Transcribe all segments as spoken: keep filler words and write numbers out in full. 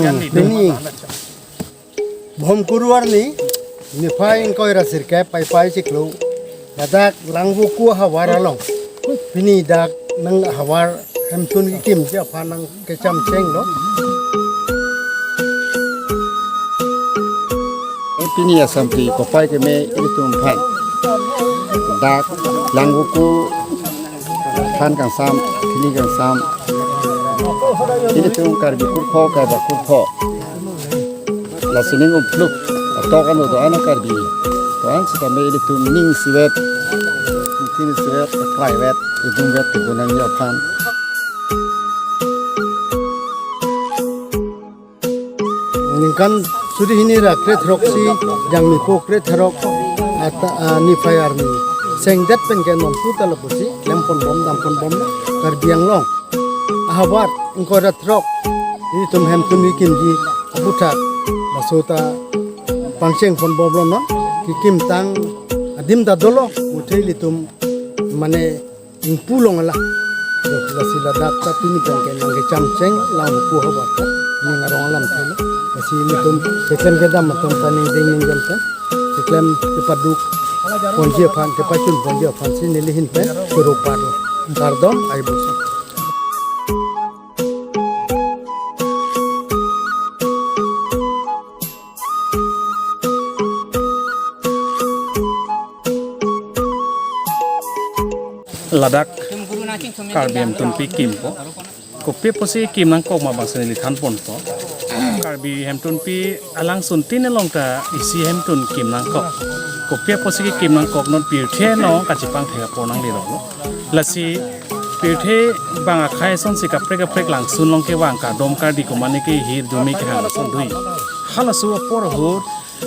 Pini Bhomkuru arni niphai ingkoi ra sirkep Paipai chiklo, ladak Langvoku havar along pini dak nang havar hemtun kekimji aphan nangkechamchenglo. Pini Assembly kopai keme ilitum aphan dak Langvoku aphan kangsam, pini kangsam ilitum Karbi kurpho, Karbi kurpho, lasi ning umpluk atok ano do-an a-Karbi do-an sitame ilitum ning isivet, ning isivet, private, idungvet, idunang aphan. Ningkan suri hini ra krethrok si jangmipo krethrok ata, ah, niphai arni sengdet pen ke non tuta lapusi klempon bom, dampon bom Karbi Anglong ahavar ingkoi ra throk ilitum hemtun kekimji aputhak laso ta pangchengpon bomlo non. Kekimtang adim ta dolo, muthe ilitum mane ingpu long ala. Lasi ladak ta pini pen ke nangkechamcheng Langvoku havar ta ning arong alamthe lo. Lasi ilitum keklem kedam atum ta ning ding ning jam pen keklem kepaduk ponji aphan, kepachun ponji aphan si neli ahin pen choro parlo. Kardom, ai bosi. Ladak Karbi hemtunpi kimpo. Kopi apotsi kim nangkok ma bangsi neli thanponpo. Karbi hemtunpi alangsun tin along ta isi hemtun kim nangkok. Kopi apotsi kekim nangkok, non pirthe along kachipangthek apor nanglelo. Lasi pirthe bang akhei asonsi kaprek kaprek langsun along kevang, kardom kardi komane ke hirjume kehang ason do. Halaso apor ahut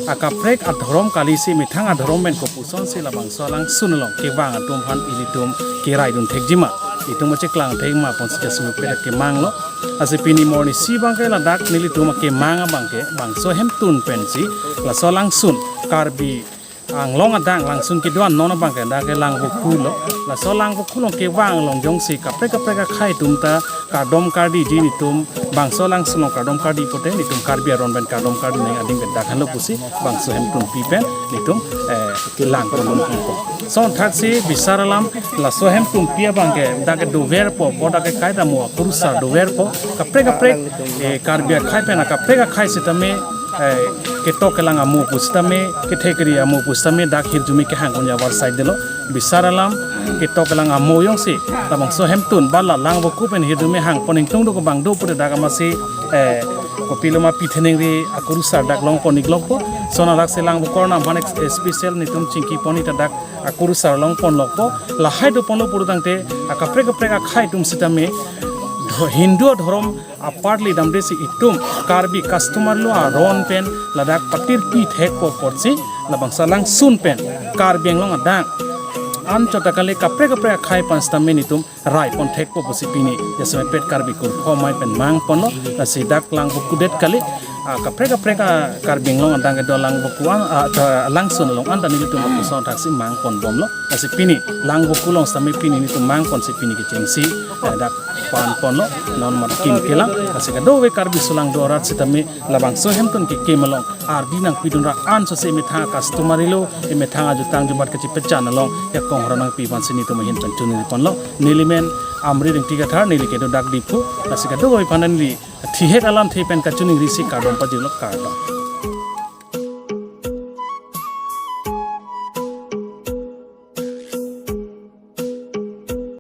akaprek adhorom kalisi methang adhorom pen kopusonsi labangso alangsun along kevang atum aphan ilitum keraidun thekjima, itum acheklang thekma ponsi jasemet pet akemanglo. Lasi pini morning isi abangke ladak nelitum akemang abangke bangso hemtun pensi laso alangsun Karbi Anglong adang langsun kedo-an non abangke dak ke Langvoku lo. Laso Langvoku along kevang along jongsi kaprek kaprek akhei atum ta kardom kardiji, nelitum bangso alangsun along kardom kardi pote nelitum Karbi aron pen kardom kardi nang adim pen dak henlo pusi bangso hemtunpi pen nelitum, eh, langpon nangpo. Lason thaksi bisar alam, laso hemtunpi abangke dak ke doverpo, po dak ke kaita mo akurusar doverpo, kaprek kaprek, eh, Karbi akhei pen akaprek akhei sitame, eh, ketok kelang amo pusitame, kethek keri amo pusitame dak hirjume kehang konja avarsai delo. Bisar alam, ketok kelang amo jongsi labangso hemtun ba la Langvoku pen hirjume hangpon ingtung do kevang do pute dak amatsi, eh, kopiloma pithenengri akurusar dak longpon iklokpo. Lason thaksi Langvoku arnam aphan ek-, eh, special nelitum chingkipon ita dak akurusar longpon lokpo. Lahai doponlo purutangte akaprek kaprek akhei atum sitame dho-, Hindu adhorom aparli damdesi itum Karbi customary law aron pen ladak patirpi thekpo apotsi labangso alangsun pen Karbi Anglong adang anchot akali kaprek kaprek akhei aphan sitame nelitum raipon thekpo pusi pini jasemet pet Karbi kurpho amei pen mangponlo. Lasi dak Langvoku det kali, ah, kaprek kaprek, ah, Karbi Anglong adang kedo Langvoku an, ah, ta langsun along anta nelitum lapuson thaksi mangpon bomlo. Lasi pini Langvoku along sitame pini nelitum mangponsi pini kechengsi, eh, dak panponlo, non mat kim kelang. Lasi kadokave Karbi aso lang do arat sitame labangso hemtun kekim along ardi nangpidun ra ansose emethang customary law, emethang ajutang jubat kachipechan along jakong hora nangpi aphansi nelitum ahin pen choningriponlo. Neli men Amri Ringti Kathar, neli kedo dak Diphu. Lasi kadokave aphan neli thihek alamthe pen kachoningrisi kardom pajirlo, kardom.